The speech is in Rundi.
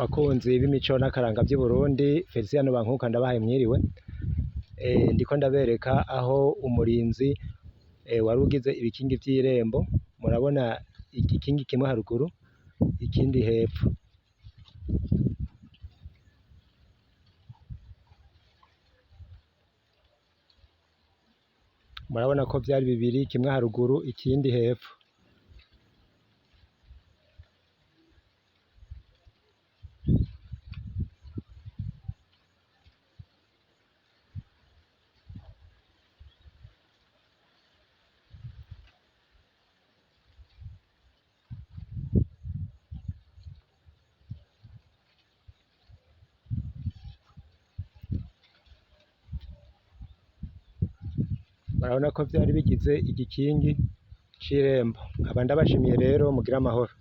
Bakunzi b'imico n'akaranga vy'Uburundi, Felicien Bankuka ndabahaye mwiriwe. Ndiko ndabereka aho umurinzi wari ugize ibikingi vy'irembo, murabona igikingi kimwe haruguru ikindi hepfo. Murabona ko vyari bibiri, kimwe haruguru ikindi hepfo. Murabona ko vyari bigize igikingi c'irembo. Nkaba ndabashimiye rero mugire amahoro.